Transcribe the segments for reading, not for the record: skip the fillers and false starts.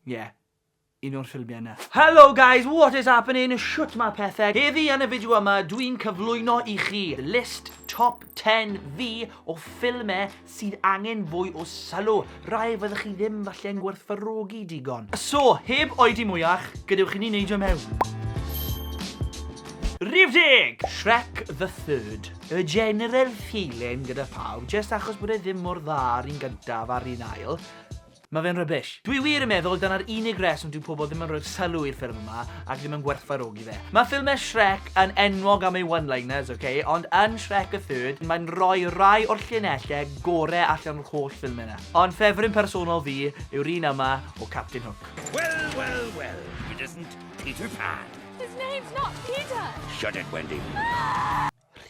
Ie, un o'r ffilmiau yna. Hello guys, what is happening? Shwt mae pethau? Heddi yn y fideo yma, dwi'n cyflwyno i chi list top 10 fi o ffilmau sydd angen fwy o sylw. Rai fyddwch chi ddim falle'n gwerthfawrogi digon. So, heb oedi mwyach, gadewch i ni neidio mewn. Rhif 10! Shrek the Third. Y general feeling gyda phawb, jyst achos bod e ddim mor dda ar un gyntaf a'r un ail, Mae fe'n rubbish. Dwi wir yn meddwl dyna'r unig reswm dyw pobl ddim yn rhoi'r sylw i'r ffilm yma ac ddim yn gwerthfawrogi fe. Mae ffilmau Shrek yn enwog am ei one-liners, ok, ond yn Shrek the Third, mae'n rhoi rai o'r llinellau gore allan o'r holl ffilmau yna. Ond ffefryn personol fi yw'r un yma o Captain Hook. Well, well, well, if it isn't Peter Pan. His name's not Peter! Shut it, Wendy.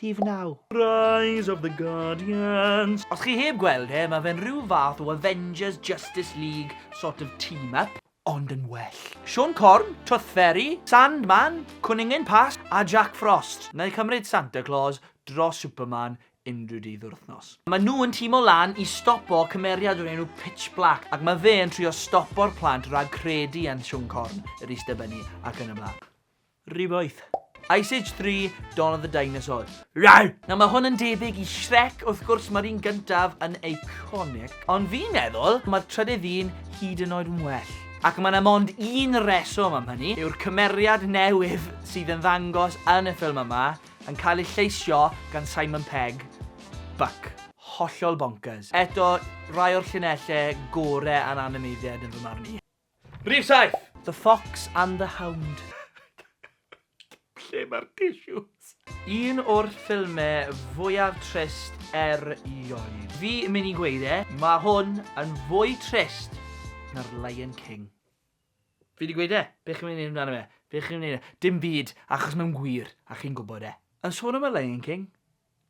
Rhif 9. Rise of the Guardians. Os chi heb gweld e, mae fe'n rhyw fath o Avengers Justice League sort of team-up, ond yn well. Siôn Corn, Tooth Fairy, Sandman, Cwningen Pasg a Jack Frost. Na i cymryd Santa Claus dros Superman unrhyw dydd o'r wythnos. Mae nhw yn tîmo lan i stopo cymeriad o'r enw Pitch Black ac mae fe yn trio stopo'r plant rhag credu yn Siôn Corn, yr Easter Bunny ac yn y blaen. Rhy boeth. Ice Age 3, Dawn of the Dinosaurs. Rawr! Nawr mae hwn yn debyg i Shrek, wrth gwrs mae'r un gyntaf yn iconic, ond fi'n meddwl mae'r trydydd un hyd yn oed yn well. Ac mae yna mond un reswm am hynny, yw'r cymeriad newydd sydd yn ddangos yn y ffilm yma yn cael ei lleisio gan Simon Pegg, Buck. Hollol bonkers. Eto, rai o'r llinellau gore yn animeiddiad yn fy marn i. Rhif 7! The Fox and the Hound. Lle mae'r tissues? Un o'r ffilmau fwyaf trist erioed. Fi yn mynd i gweud e, mae hwn yn fwy trist na'r Lion King. Fi di gweud e. Be chi'n mynd i wneud amdano fe? Be chi'n mynd i wneud? Dim byd, achos mae'n gwir, a chi'n gwybod e. Yn sôn am y Lion King,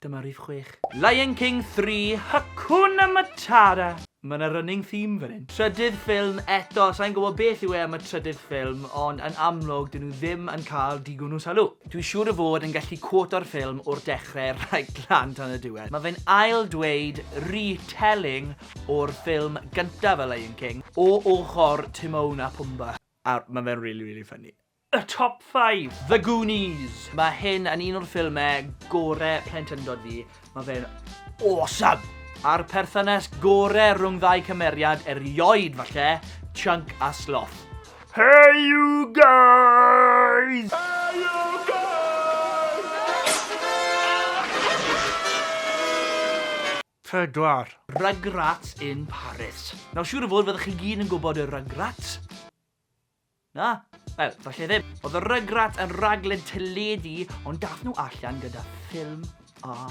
Dyma rhif 6. Lion King 3, Hakuna Matata! Mae yna running theme fan hyn. Trydydd ffilm eto, sa i'n gwybod beth yw e am y trydydd ffilm, ond yn amlwg dyn nhw ddim yn cael digon o sylw. Dwi'n siŵr o fod yn gallu quoto'r ffilm o'r dechrau reit lan tan y diwedd. Mae fe'n ail dweud retelling o'r ffilm gyntaf y Lion King, o ochr Timon a Pumbaa. A mae fe'n really, really funny. Y top 5! The Goonies! Mae hyn yn un o'r ffilmau gore plentyndod fi. Mae fe'n awesome! A'r perthynas gore rhwng ddau cymeriad erioed falle, Chunk a Sloth. Hey you guys! Hey you guys! Pedwar. Rugrats in Paris. Nawr siŵr o fod fyddwch chi gyd yn gwybod y Rugrats. Na? Wel, falle ddim. Oedd y Rugrats yn raglen teledu, ond dath nhw allan gyda ffilm a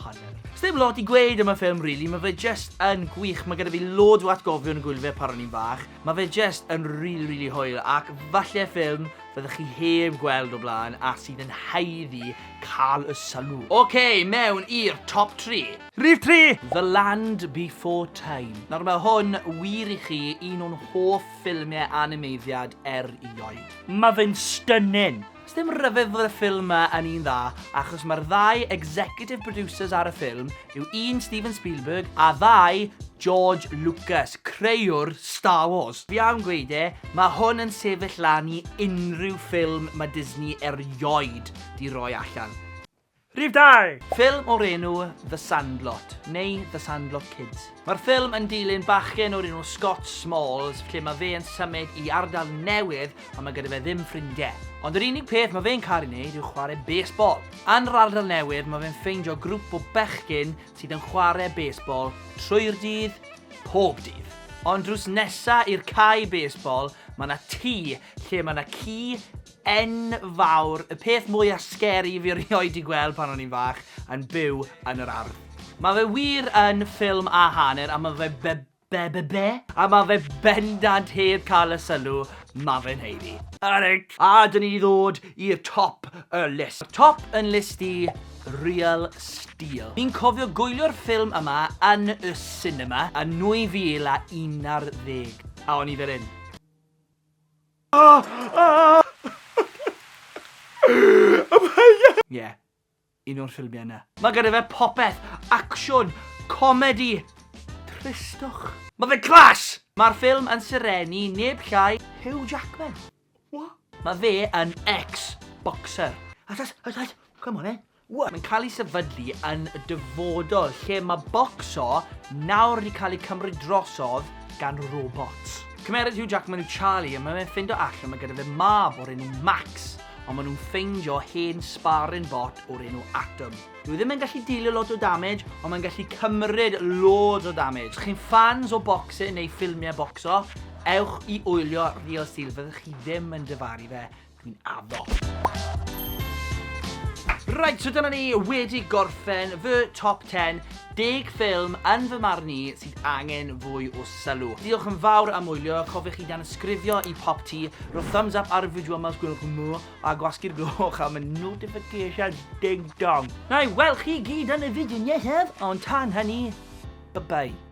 hanner. Sdim lot i gweud am y ffilm, really. Mae fe just yn gwych. Mae gyda fi loads o atgofion yn gwylio fe pan o'n i'n fach. Mae fe just yn really, really hwyl, ac falle ffilm fyddwch chi heb gweld o blaen a sydd yn haeddu cael y sylw. OK, mewn i'r top 3. Rhif 3! The Land Before Time. Nawr mae hwn wir i chi un o'n hoff ffilmiau animeiddiad erioed. Mae fe'n stunning! Sdim ryfedd fod y ffilm 'ma yn un dda, achos mae'r ddau executive producers ar y ffilm yw un Steven Spielberg a ddau George Lucas, creuwr Star Wars. Fi am gweud e, mae hwn yn sefyll lan i unrhyw ffilm mae Disney erioed 'di roi allan. Rhif 2! Ffilm o'r enw The Sandlot, neu The Sandlot Kids. Mae'r ffilm yn dilyn bachgen o'r enw Scott Smalls, lle mae fe yn symud i ardal newydd a mae gyda fe ddim ffrindiau. Ond yr unig peth mae fe'n caru wneud yw chwarae baseball. Yn yr ardal newydd, mae fe'n ffeindio grŵp o bechgyn sydd yn chwarae baseball trwy'r dydd, pob dydd. Ond drws nesa i'r cae baseball, mae 'na tŷ lle mae 'na ci enfawr, y peth mwya scary fi erioed 'di gweld pan o'n i'n fach, yn byw yn yr ardd. Mae fe wir yn ffilm a hanner a mae fe be be be be? A mae fe bendant heb cael y sylw mae fe'n haeddu. Alright. A dyn ni 'di ddod i'r top y list. Top yn list i Real Steel. Fi'n cofio gwylio'r ffilm yma yn y cinema yn 2011. A o'n i fel hyn. Ie, un o'r ffilmiau yna. Mae gyda fe popeth, acsiwn, comedi, tristwch. Mae fe class! Mae'r ffilm yn serennu neb llai Hugh Jackman. What? Mae fe yn ex-boxer. Come on, eh? What? Mae'n cael ei sefydlu yn y dyfodol lle mae bocso nawr wedi cael ei cymryd drosodd gan robots. Cymeriad Hugh Jackman yw Charlie a mae fe'n ffindo allan mae gyda fe mab o'r enw Max, ond maen nhw'n ffeindio hen sparring bot o'r enw Atom. Dyw e ddim yn gallu dealio lot o damage, ond mae'n gallu cymryd loads o damage. Os chi'n fans o boxing neu ffilmiau bocso, ewch i wylio Real Steel, fyddwch chi ddim yn difaru fe, dwi'n addo. Right, so dyna ni wedi gorffen fy top 10, 10 ffilm yn fy marn i sydd angen fwy o sylw. Diolch yn fawr am wylio, cofiwch chi danysgrifio i Popty, rho thumbs up ar y fideo yma os gwelwch yn dda, a gwasgu'r gloch am y notification ding dong. Na i weld chi gyd yn y fideo nesaf, ond tan hynny, bye bye.